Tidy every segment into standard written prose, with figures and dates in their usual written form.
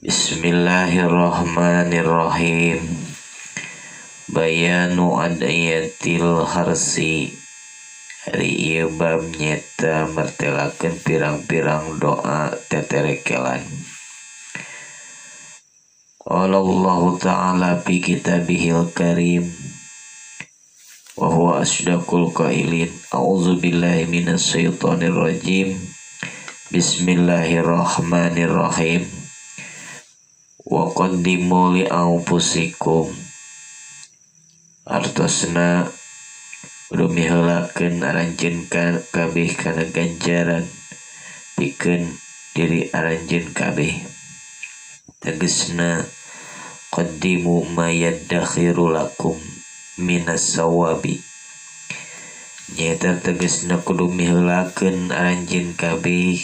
Bismillahirrahmanirrahim. Bayanu adayatil harsi. Hari ieu bab nyeta mertelakeun pirang-pirang doa teterekelan. Qala Allahu ta'ala fi kitabihil karim wa huwa asdaqul qailin. A'udzu billahi minasyaitonir rajim. Bismillahirrahmanirrahim. Wa qaddimu li anfusikum. Artosna kudu miheulakeun aranjeun kabeh kana ganjaran pikeun diri aranjeun kabeh. Tegesna qaddimu ma yaddakhiru lakum minas sawabi. Nyaeta tegesna kudu miheulakeun aranjeun kabeh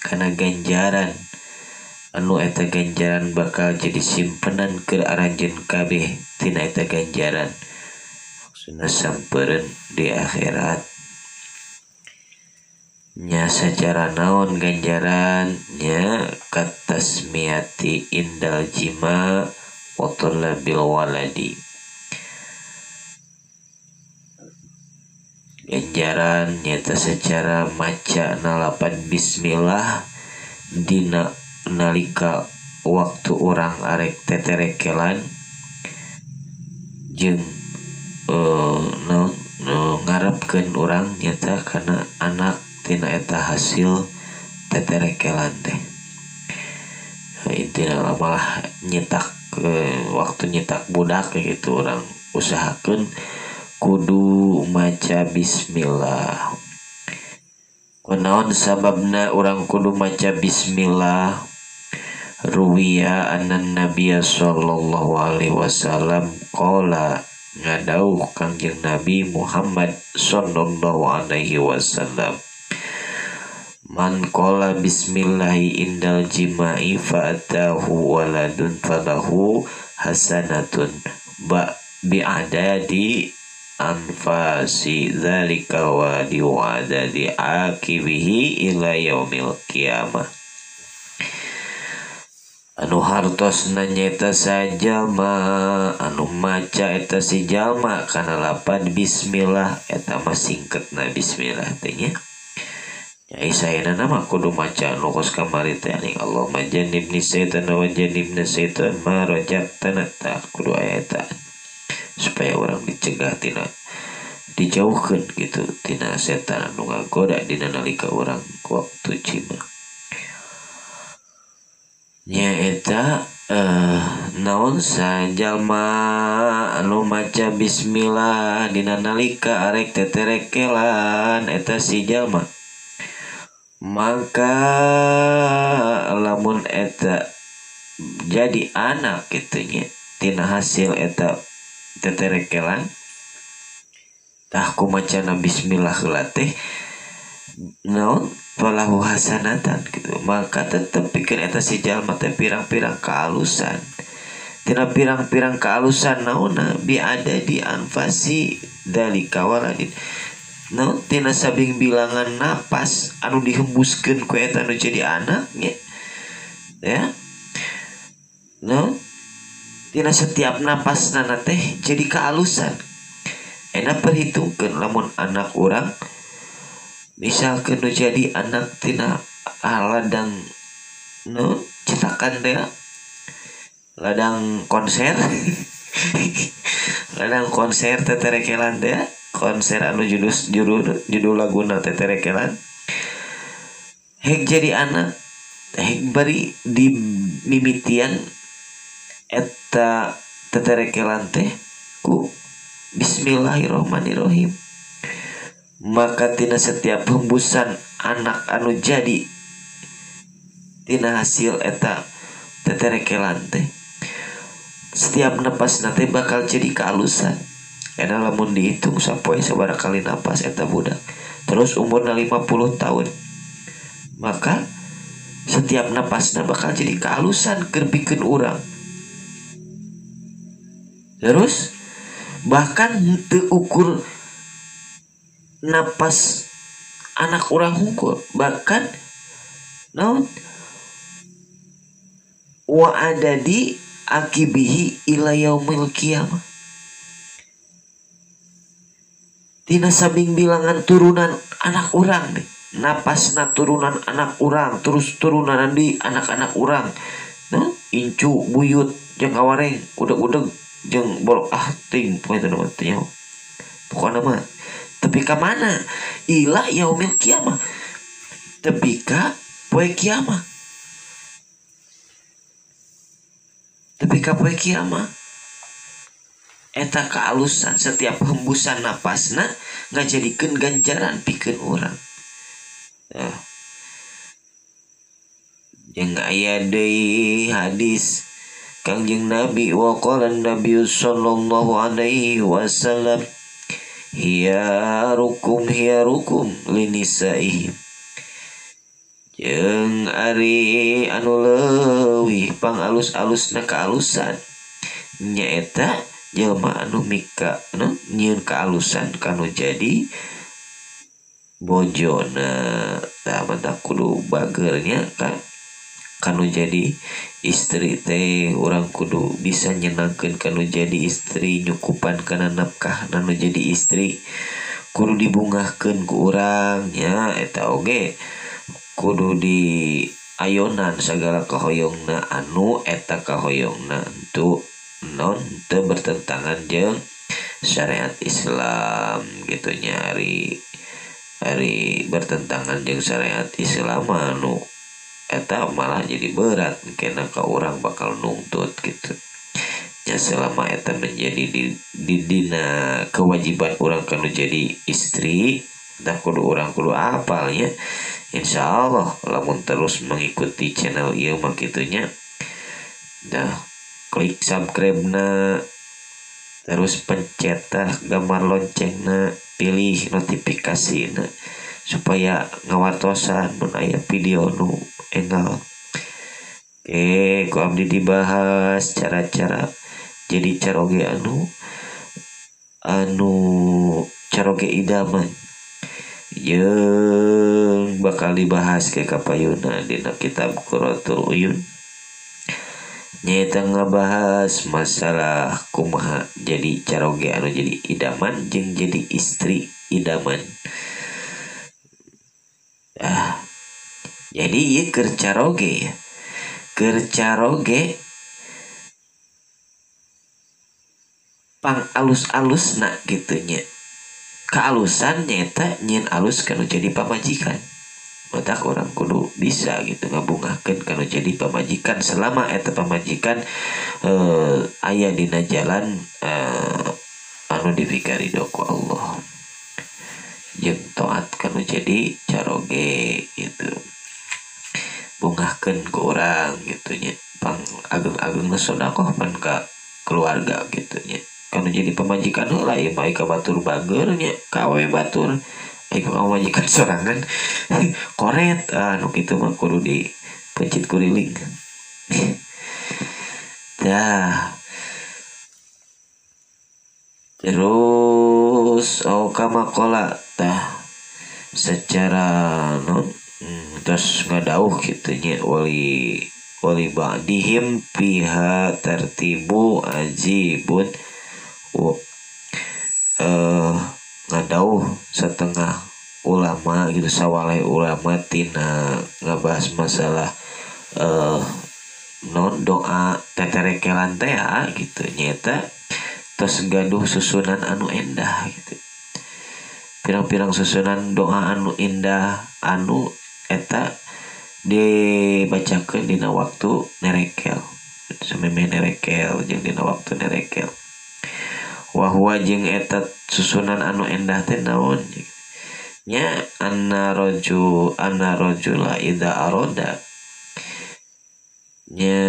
kana ganjaran anu eta ganjaran bakal jadi simpenan keur aranjeun kabeh tina eta ganjaran maksudna sampereun di akhirat. Nya secara naon ganjaran nya katasmiati indal jima wa talabil waladi. Ganjaran nyata secara maca nalapan bismillah dina nalika waktu orang arek teterekelan jeung ngarepkeun urang nyata kana anak tina eta hasil teterekelan teh. Intina malah nyetak waktu nyetak budak gitu orang usahakeun kudu maca bismillah. Kunaon sababna urang kudu maca bismillah? Ruwiya anan nabiyya sallallahu alaihi wasallam qala, ngadauh Kangjeng Nabi Muhammad sallallahu alaihi wasallam, man qala bismillahi indal jima'i fa'atahu waladun falahu hasanatun ba bi'adadi anfasi dzalika wa diwadadi akibihi ila yaumil qiyamah. Anu hartosna nyaeta sajalma anu maca eta si jalma kana lapan bismillah eta mah singketna bismillah teh nya. Nya saena mah kudu maca nu kos kamari teh aning Allahumma jannibni syaitan wa jannibna syaitan ma razaqtana, tah kudu aya eta supaya orang dicegah tina dijauhkeun gitu tina setan anu ngagoda dina nalika urang waktu jima. Nya eta naon sajalma anu maca bismillah dina nalika arek teterekelan eta si jalma, maka lamun eta jadi anak kitu nya tina hasil eta teterekelan tah kumacana bismillah heula teh naon falahu hasanatan gitu, maka tetep pikeun eta si jalma teh pirang-pirang kaalusan tina pirang-pirang kaalusan naonna bi ada di anfasi dalika waladin, naon tina sabing bilangan napas anu dihembuskeun ku eta anu jadi anak nya ya, naon tina setiap napasna teh jadi kaalusan. Enak perhitungkeun lamun anak urang misalkeun nu jadi anak tina ladang nu cetakan teh ladang konser ladang konser teterekelan teh konser anu judul laguna teterekelan hek jadi anak hek bari di mimitian eta teterekelan teh ku bismillahirrahmanirrahim, maka tina setiap hembusan anak anu jadi tina hasil eta teterekelan teh setiap napasna teh bakal jadi kealusan. Eta lamun dihitung sapoe sabaraha kali napas eta budak terus umurna 50 tahun, maka setiap napasna bakal jadi kealusan keur pikeun urang. Terus bahkan teu ukur napas anak urang hungkul, bahkan naon Wa adadi akibihi ila yaumil qiyamah. Tina sabing bilangan turunan anak urang nih, napasna turunan anak urang, terus turunan di anak-anak urang. Nah, incu buyut jeung kawareng, udeg-udeg jeung bolok ah ting pokoknya teu teh nyaho. Pokona mah tepi ka mana? Ila yaumil qiyamah. Tepi ka poe kiamah. Tepi ka poe kiamah. Eta kaalusan setiap hembusan napasna ngajadikeun ganjaran pikeun urang. Nah. Jeung aya deui hadis Kangjeng Nabi wa qala Nabi sallallahu alaihi wasallam hiyarukum hiyarukum linisaihim. Jeung ari anu leuwih pangalus-alusna kaalusan nyaeta jelema anu mika nu nyieun kaalusan kanu jadi bojona. Tah mata kudu bagernya kan kanu jadi istri teh urang kudu bisa nyenangkeun kanu jadi istri, nyukupan kana nafkah nu jadi istri kudu dibungahkeun ku urang nya, eta oge kudu di ayonan sagala kahoyongna anu eta kahoyongna tu non teu bertentangan jeung syariat Islam gitu nya. Ari bertentangan jeung syariat Islam anu eta malah jadi berat kena ka urang bakal nungtut gitu nya. Selama eta menjadi di dina kewajiban urang kanu jadi istri dah kudu urang kudu apal nya. Insyaallah lamun terus mengikuti channel ieu mah kitu nya, dah klik subscribe na, terus pencet gambar loncengna, pilih notifikasi na supaya ngawartosan mun aya video nu enggal. Oke, ku abdi dibahas cara-cara jadi caroge anu caroge idaman. Jeung bakal dibahas ke kapayuna dina kitab Qurratul Uyun. Nyaeta ngabahas masalah kumaha jadi caroge anu jadi idaman jeung jadi istri idaman. Ah, jadi ieu keur caroge ya. Keur caroge pang alus-alusna kitu nya. Kaalusan nyaeta nyieun alus kanu jadi pamajikan. Matak urang kudu bisa gitu ngabungahkeun kanu jadi pamajikan selama eta pamajikan aya dina jalan anu dipikarido ku Allah. Jeung taat kanu jadi caroge gitu. Bungahkeun ku urang gitu nya. Pang ageng-agengna sedekah pan ka keluarga gitu nya. Kanu jadi pamajikan heula ieu mah ka batur bager nya, ka awewe batur. Ai ka pamajikan sorangan koret anu kitu mah kudu dipencit kuriling. Dah. Terus oh kama qala tah secara non terus ngadauh kitu nya wali ba'dihim fiha tartibu ajibun. Ngadauh setengah ulama gitu, sawaleh ulama tina ngabahas masalah non doa teterekelan teh gitu nyata tos gaduh susunan anu endah gitu, pirang-pirang susunan doa anu indah anu eta dibacakeun dina waktu nerekel, samemeh nerekel jeung dina waktu nerekel. Wahwa jeung eta susunan anu endah teh naon nya, anna rajula idza arada nya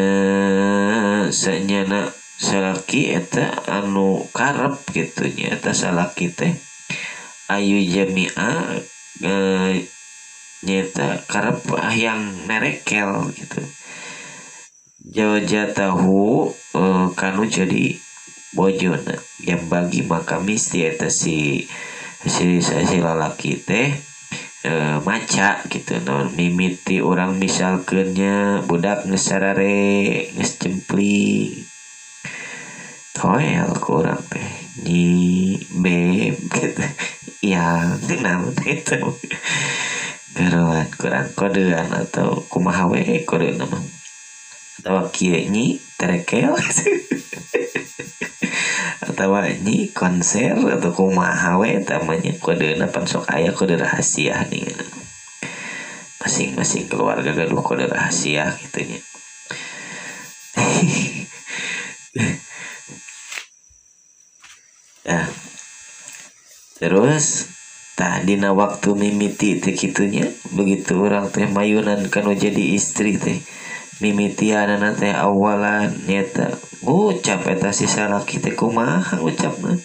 sanyana salaki eta anu karep gitu nya, eta salaki teh ayu jami'a nyata karep yang nerekel gitu, jawajatahu kanu jadi bojona yang bagi maka misti eta si lalaki teh maca gitu naon mimiti urang misalkeun nya budak geus sarare geus cempling toel ku urang teh nyi beb gitu yang naon itu geroan kurang kodean atau kumaha we kodeuna mah atawa kieu nyi terekel atawa nyi konser atau kumaha we eta mah nya kodeuna pan sok aya kode rahasia nih masing-masing keluarga gaduh kode rahasia kitu nya. Nah, terus tah dina waktu mimiti teh kitunya begitu urang teh mayunan kanu jadi istri teh mimitianana teh awalan nyata ngucap eta si salaki teh kumaha ngucapna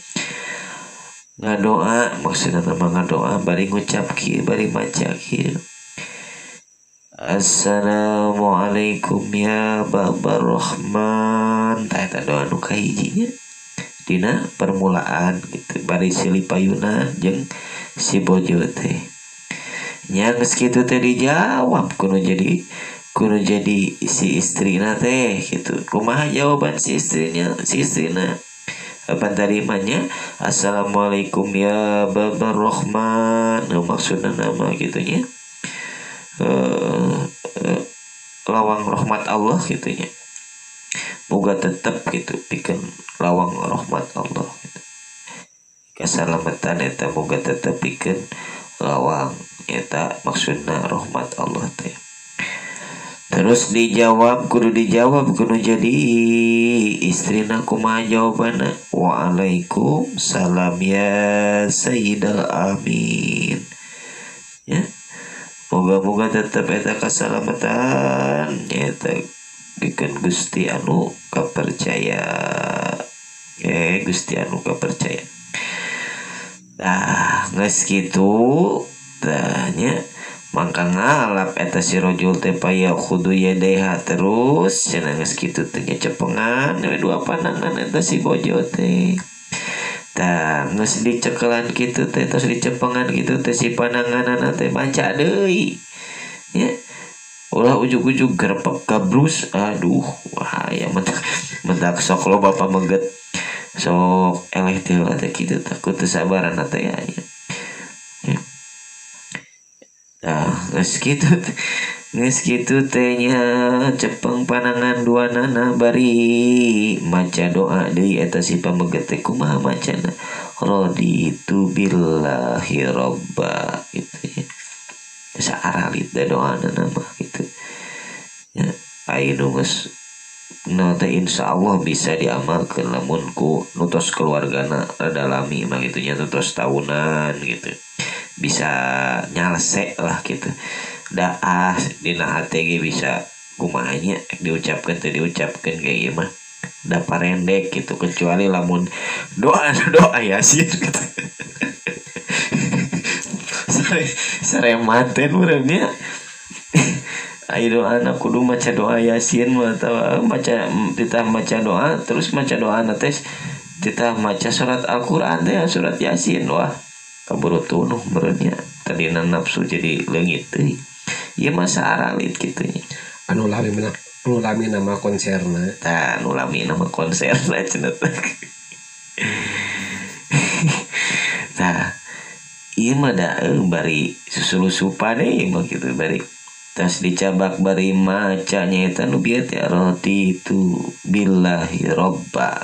ngadoa maksudna mah ngadoa bari ngucap kieu bari maca kieu assalamualaikum ya babar rahman tah eta doa nu kahijinya dina permulaan gitu bari silih payuna jeung si bojo teh nya geus kitu teh dijawab kudu jadi si istrina teh gitu kumaha jawaban si istrinya si istrina apa tarimanya assalamualaikum ya babar rahman nah, maksudna nama gitunya lawang rahmat Allah gitunya moga tetep gitu pikeun lawang rahmat Allah gitu. Keselamatan eta moga tetep pikeun lawang eta maksudna rahmat Allah teh. Terus dijawab kudu dijawab kudu jadi istrina kumaha jawabanna waalaikumsalam ya sayyidal amin ya moga-moga tetep eta keselamatan eta pikeun Gusti anu kapercaya Gusti anu kapercaya. Tah geus kitu tah nya mangka ngalap eta si rojul teh paya khudu yadeha terus cenah geus kitu teh nya cepengan we dua panangan eta si bojo teh. Tah geus dicekelan kitu teh terus dicepengan kitu teh si pananganana teh maca deui nya ulah ujug-ujug gerepek gabrus aduh wah ya mentak sok lo bapak mengget sok eleh teh lah teh kitu takut teu sabaran teh ya. Tah geus kitu teh nya cepeng panangan dua nana bari maca doa deui eta si pameget teh kumaha macana raditu billahi robba gitu ya. Saaralit da doana mah gitu ya aya nu geus na teh insyaallah bisa diamalkeun lamun ku nutos keluargana rada lami mah gitu nya nutos tahunan gitu bisa nyalese lah gitu daah dina hate ge bisa kumaha nya diucapkeun teu diucapkeun ge ieu mah da parendek gitu kecuali lamun doa doa yasin gitu. Sarematen urangnya ayo doa anak kudu maca doa yasin atau maca titah maca doa terus maca doa na teh titah maca surat Al-Qur'an teh surat yasin wah kaburu tunuh meureunnya tadina nafsu jadi leungit teuing ieu mah saaralit kitu nya anu lami nama konserna tah anu lami nama konserna cenah teh. Tah ieu mah da bari susulusupan deui mah kitu bari tas dicabak bari maca nya eta nu bieu teh raditu billahi robba.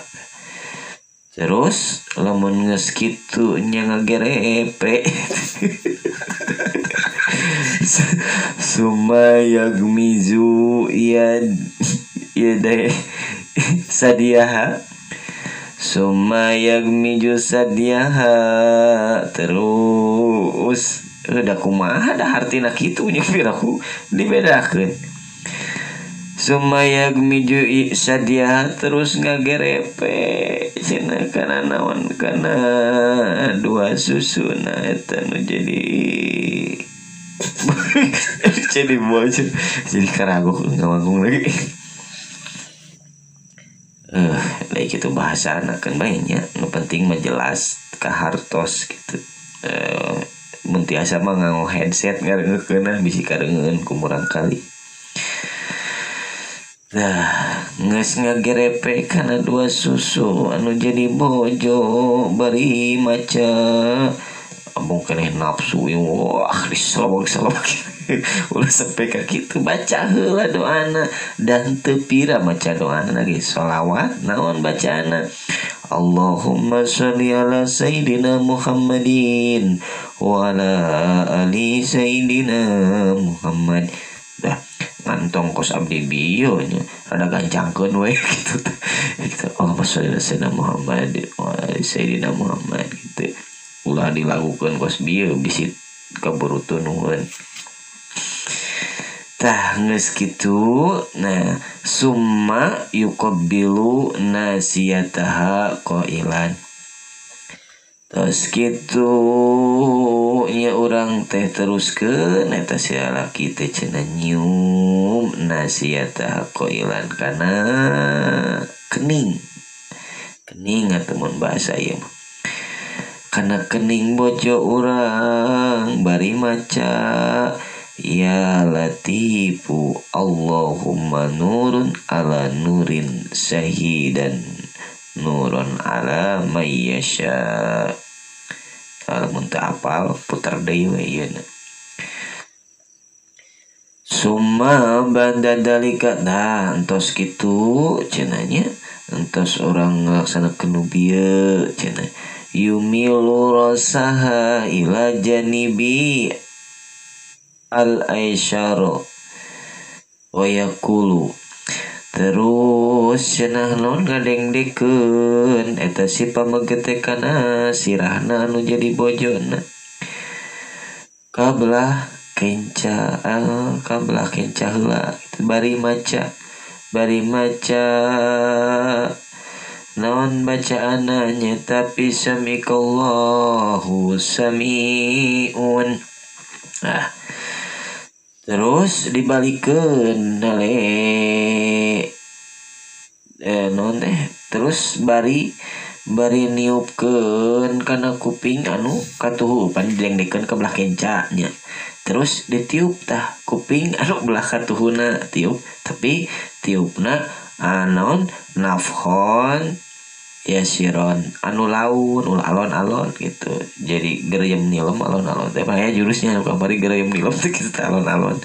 Terus lamun geus kitu nya ngagerepe sumayagmizu ya deh sadiaha sumayagmiju sadiaha terus udah kumaha dah hartina kitu nya piraku dibedakeun sumayagmiju sadiaha terus ngagerepe cenah kana naon kana dua susuna eta nu jadi jadi bocor jadi karagu ngawangkung lagi. Baik itu bahasa anak kan banyak nu penting mah jelas kahartos gitu. Mun tiasa mah nganggo headset ngadengekeunna bisi kadengeun ku murang kali. Nah, geus ngagerepe kana dua susu anu jadi bojo bari maca ambung keneh nafsu wah diselebok-selebok. Ulah sampai ka kitu baca heula doana dan teu pira maca doana ge sholawat naon bacaana Allahumma sholli ala sayidina Muhammadin wa ala ali sayidina Muhammad. Dah ngantong kos abdi bieu nya rada gancangkeun we gitu. Gitu Allahumma sholli ala sayidina Muhammad wa ala sayidina Muhammad gitu. Ulah dilakukeun kos bieu bisi kaburu tunuhun. Tah geus kitu nah summa yuqabbilu nasiyataha qailan. Terus kitu nya urang teh teruskeun eta si lalaki teh cenah nyium nasiyataha qailan kana kening. Kening atuh mun bahasa ieu mah. Kana kening bojo urang bari maca ya latifu Allahumma nurun ala nurin syahidan nurun ala mayyasha. Lamun teu apal puter deui we ieu. Summa ba'da dalika nah entos kitu cenah nya entos urang ngalaksanakeun nu bieu cenah yumilu rasaha ila janibi al aisyaro wa yaqulu. Terus cenah naon ngadengdekeun eta si pamegete kana sirahna anu jadi bojona kabelah kenca kabelah kenca heula bari maca naon bacaanna nya tapi sami'allahu sami'un. Nah terus dibalikeun nale naon teh terus bari niupkeun kana kuping anu katuhu pan dilengdekeun ka belah kenca nya terus ditiup tah kuping anu belah katuhuna tiup tapi tiupna naon nafkhon yasiron anu laun ulah alon-alon gitu jadi gerem nilem alon-alon teh mah jurusnya anu kamari gerem nilem teh kitu alon-alon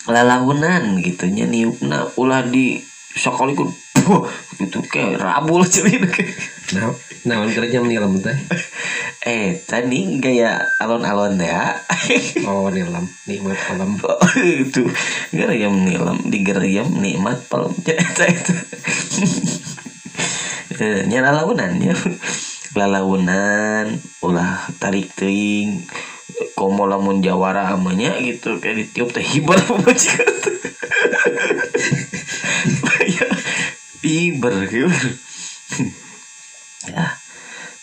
lalaunan gitu nya niupna ulah di sakalikeun gitu kayak rabul celina nah naon gerem nilem teh tadi gaya alon-alon teh oh nilem nikmat pelem itu gerem nilem digerem nikmat pelem eta itu nya lalaunan nya lalaunan ulah tarik teuing komo lamun jawara amanya gitu kayak ditiup teh hiber pamajikan ya hiber gitu ya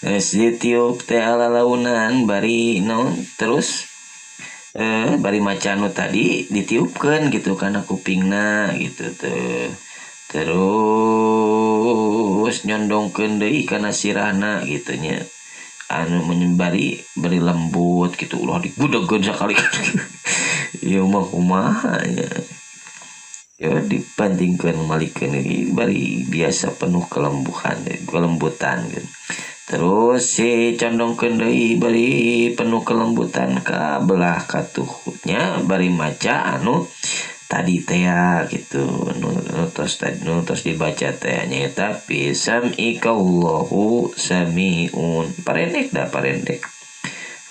geus ditiup teh lalaunan bari naon terus bari maca nu tadi ditiupkeun gitu kana kupingna gitu teh terus nyondongkeun deui kana sirahna gitu nya anu menyembari beri lembut gitu ulah digudegeun sakali ieu mah kumaha nya ya dibandingkeun malikeun bari biasa penuh kelembutan gitu. Terus si condongkeun deui bari penuh kelembutan ka belah katuhnya bari maca anu tadi teh gitu nu tos dibaca teh nyaeta bi sam'ikallahu samiun parendek da parendek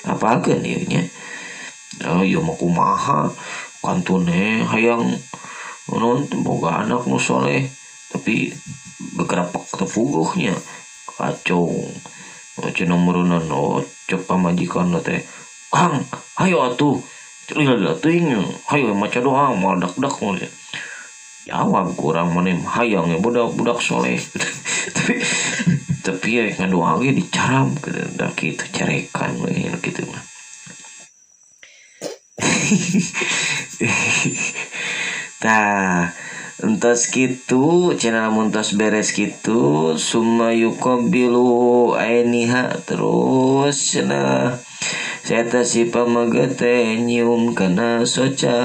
apalkeun ieu nya oh ieu mah kumaha kantune hayang naon boga anak nu soleh tapi begerapek teu puguhnya kacau cenah meureunna oh cek pamajikan teh Kang hayo atuh lila teuing hayo maca doa moal dak-dak jawab kurang maneh hayang budak-budak soleh tapi ya ngadoa ge dicaram gitu da kitu carekan we kitu mah. Tah Entos kitu cenah lamun tos beres kitu summa yuqabbilu ainiha terus cenah saeta si pamaget teh nyium kana soca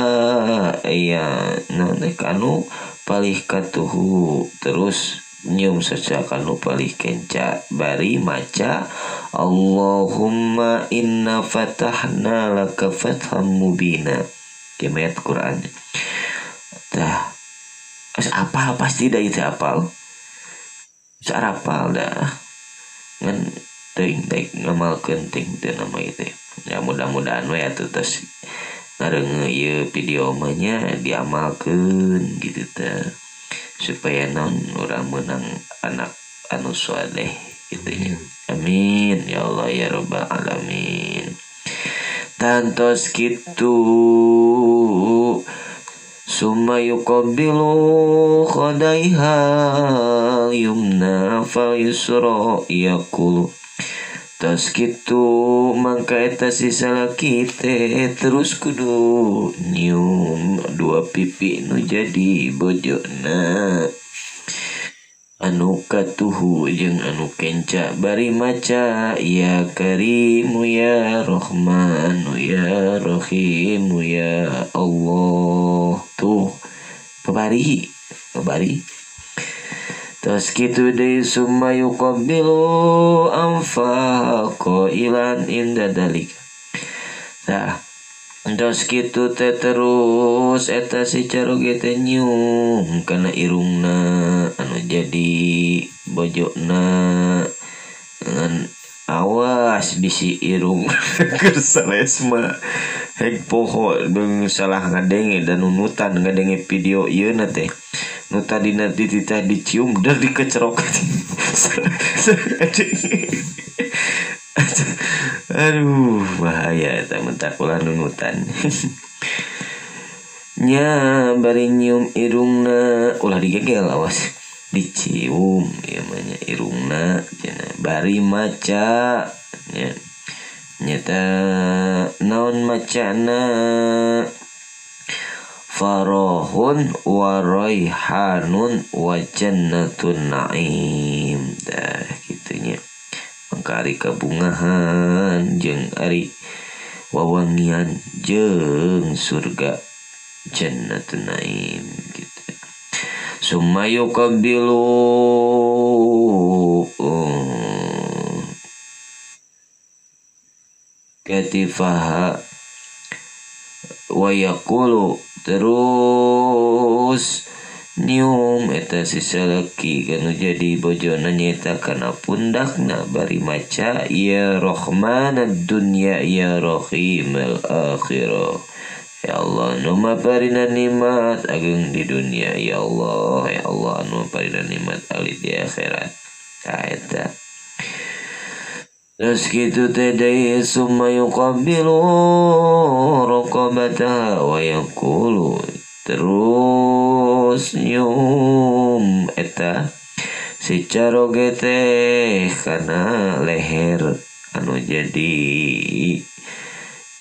aya naon teh kanu palih katuhu terus nyium soca kanu palih kenca bari maca Allahumma inna fatahna laka fatham mubina kieu ayat Quran. Tah apal pasti dah itu apal. Sarapal dah. Ngan teuing daek ngamalkeun teuing teu nama ieu teh. Ya mudah-mudahan we atuh tos ngareungeun ieu video mah nya diamalkeun gitu teh. Supaya naon urang meunang anak anu saleh gitu nya. Amin ya Allah ya rabbal alamin. Tantos kitu summa yuqabbilu khadaiha yumna fal yusra yaqulu. Tos kitu mangka eta si salaki teh terus kudu nyium dua pipi nu jadi bojona anu katuhu jeung anu kenca bari maca ya karimu ya rahmanu ya rahimu ya Allah. Tuh pabari pabari tos kitu deui summa yuqabbilu anfaqa ilan inda dalika. Tah tos kitu teh terus eta si caroge teh nyium kana irungna anu jadi bojona ngan awas bisi irung keur salesma hek poho deung salah ngadenge dan nunutan ngadenge video ieu na teh nu tadina dititah dicium dan dikecerok. Aduh bahaya eta mentak ulah nunutan. Nya bari nyium irungna ulah digegel awas dicium ieu mah nya irungna cenah bari maca nya nyata naon macana farahun wa raihanun wa jannatun naim. Dah kitu nya mangka ari kabungahan jeung ari wawangian jeung surga jannatun naim gitu. Summa yuqabbilu katifaha wa yaqulu terus nyium eta si salaki kanu jadi bojona nyaeta kana pundakna bari maca ya rahmanad dunya ya rahimal akhirah. Ya Allah nu maparina nikmat ageung di dunia ya Allah, ya Allah nu maparina nikmat alit di akhirat. Tah eta terus kitu teh deui summa yuqabbilu raqabataha wa yaqulu terus nyium eta si caroge teh kana leher anu jadi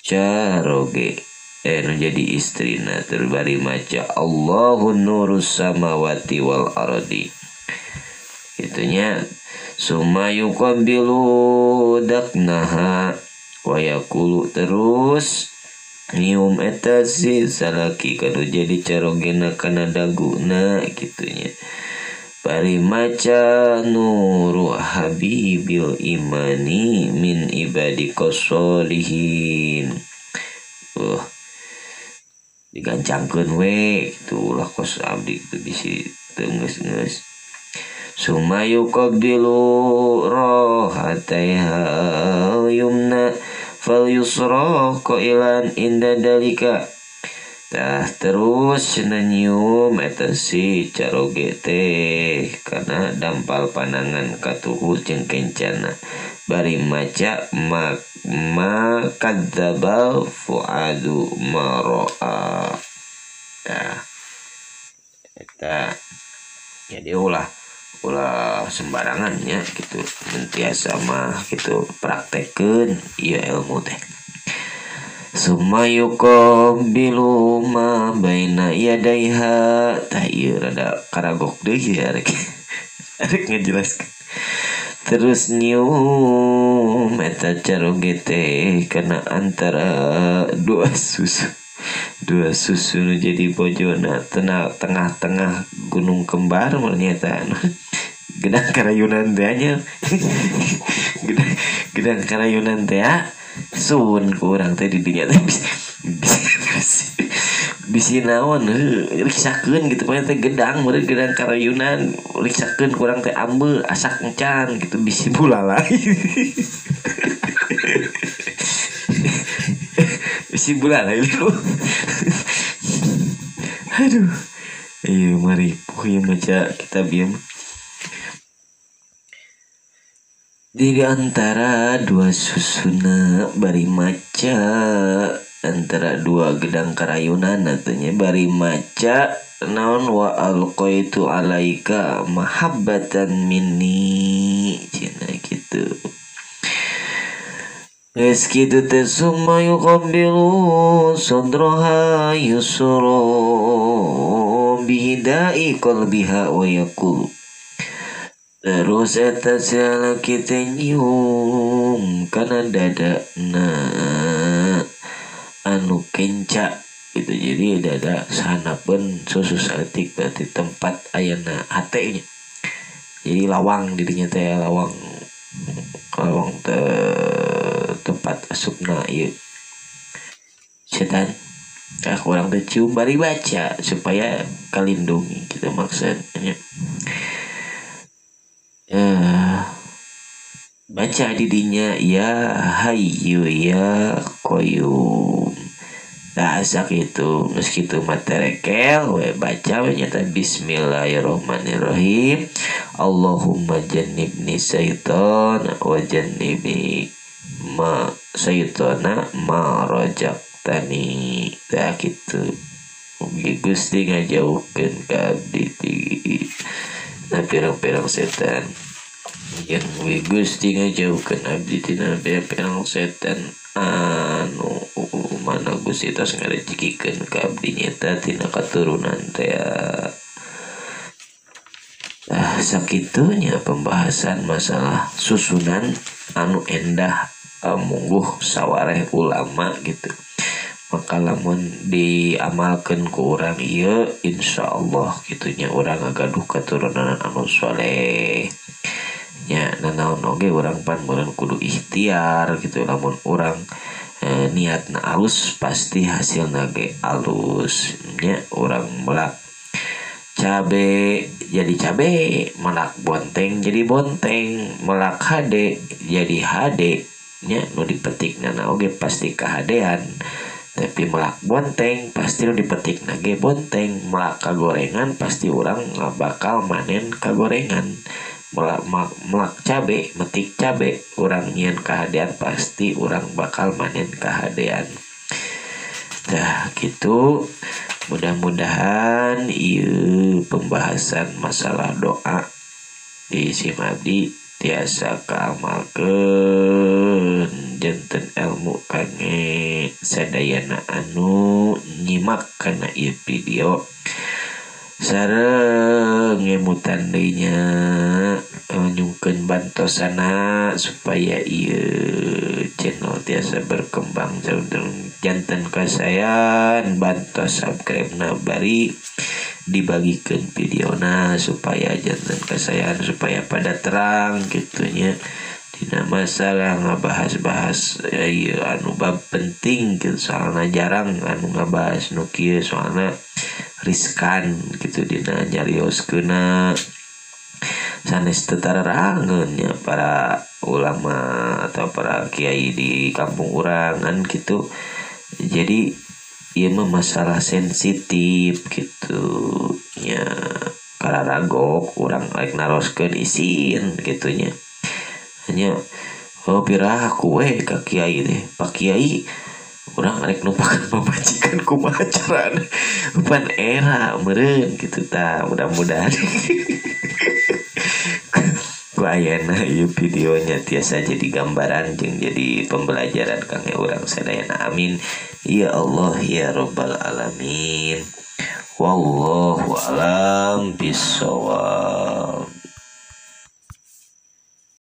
caroge anu jadi istrina terus bari maca Allahu nurus samawati wal ardi. Itunya summa yuqabbilu daknaha wa yaqulu terus nyium eta si salaki kanu jadi carogena kana daguna kitunya bari maca nuru habibil imani min ibadika sholihin. Digancangkeun we kitu ulah kos abdi kitu bisi teu geus-geus. Summa yuqabbilu rohataiha yumna fal yusra qailan inda dalika. Tah terus cenah nyium eta si caroge teh kana dampal panangan katuhu jeung kencana bari maca ma kadzabal fuadu ma ra'a. Tah eta jadi ulah sembarangan nya gitu mentiasa mah gitu praktekkeun ieu ilmu teh. Summa yuqabbilu ma baina yadaiha. Tah ieu rada karagok deui ya rek. Rek ngajelaskeun. Terus nyium eta caroge teh kana antara dua susu. Dua susu nu jadi bojona tengah-tengah gunung kembar ternyata. Gedang karayunan teh nya. Gedang karayunan teh sun ku urang teh di dinya teh bisi naon riksakeun gitu pokoknya teh gedang meureun gedang karayunan riksakeun ku urang teh ambe asak encan gitu bisi bulalai. Bisi bulalai lu. Aduh. Ieu maripuh ieu maca kitab ieu. Di antara dua susuna bari maca antara dua gedang karayunan artinya bari maca naon wa alqaitu alaika mahabbatan minni cenah kitu. Geus kitu teh summa yuqabbilu sadraha yusra bihidai qalbiha wa yaqul. Terus eta salaki teh nyium kana dadana anu kenca gitu. Jadi dada sanapeun susu saeutik berarti tempat ayana hate nya. Jadi lawang dirinya teh lawang lawang tempat asupna ieu setan. Nah, kurang teh cium bari baca supaya kalindungi gitu maksudnya. Baca didinya ya hayyu ya qayyum. Nah asak itu meski itu materekel we baca we nyata bismillahirrahmanirrahim. Allahumma jannibni syaitan wa jannibni ma syaitana ma rajaqtani. Tah kitu. Mugi Gusti ngajauhkeun ka abdi ti na pirang-pirang setan. Yang mugi Gusti ngajauhkeun abdi tina pirang-pirang setan anu mana Gusti tos ngarejekikeun ka abdi nyata tina katurunan teh. Ah sakitunya pembahasan masalah susunan anu endah mungguh sawareh ulama gitu. Maka lamun diamalkeun ku urang ieu insyaallah kitunya urang ngagaduh katurunan anu soleh. Nya nanaon oge urang pan meureun kudu ikhtiar gitu lamun urang niatna alus pasti hasilna ge alus. Nya urang melak cabe jadi cabe, melak bonteng jadi bonteng, melak hade jadi hade. Nya nu dipetikna oge pasti kahadean. Tapi melak bonteng pasti nu dipetik nage bonteng, melak kagorengan pasti urang bakal manen kagorengan, melak cabe metik cabe urang nyieun kahadean pasti urang bakal manen kahadean. Dah gitu, mudah-mudahan ieu pembahasan masalah doa di Simabdi tiasa kaamalkeun janten ilmu kangge sadayana anu nyimak kana ieu video sareng ngemutan deui nya nyungkeun bantosana supaya ieu channel tiasa berkembang janten kasayan bantos subscribe na bari dibagikeun videona supaya janten kasayan supaya pada terang gitunya dina masalah ngabahas-bahas ieu anu bab penting gitu soalna jarang anu ngabahas nu kieu soalna riskan gitu dina nyarioskeunna sanes teu tararangeun nya para ulama atau para kiai di kampung urang kan gitu. Jadi ieu mah masalah sensitif gitu nya kararagok urang rek naroskeun isin gitu nya. Hanya oh pirah aku we ka kiai teh. Pak Kiai urang rek numpakan pamajikan kumaha carana. Pan era meureun kitu tah mudah-mudahan. Ku ayana ieu videonya tiasa jadi gambaran jeung jadi pembelajaran kangge urang sadayana. Amin ya Allah ya Rabbal alamin. Wallahu alam bisawab.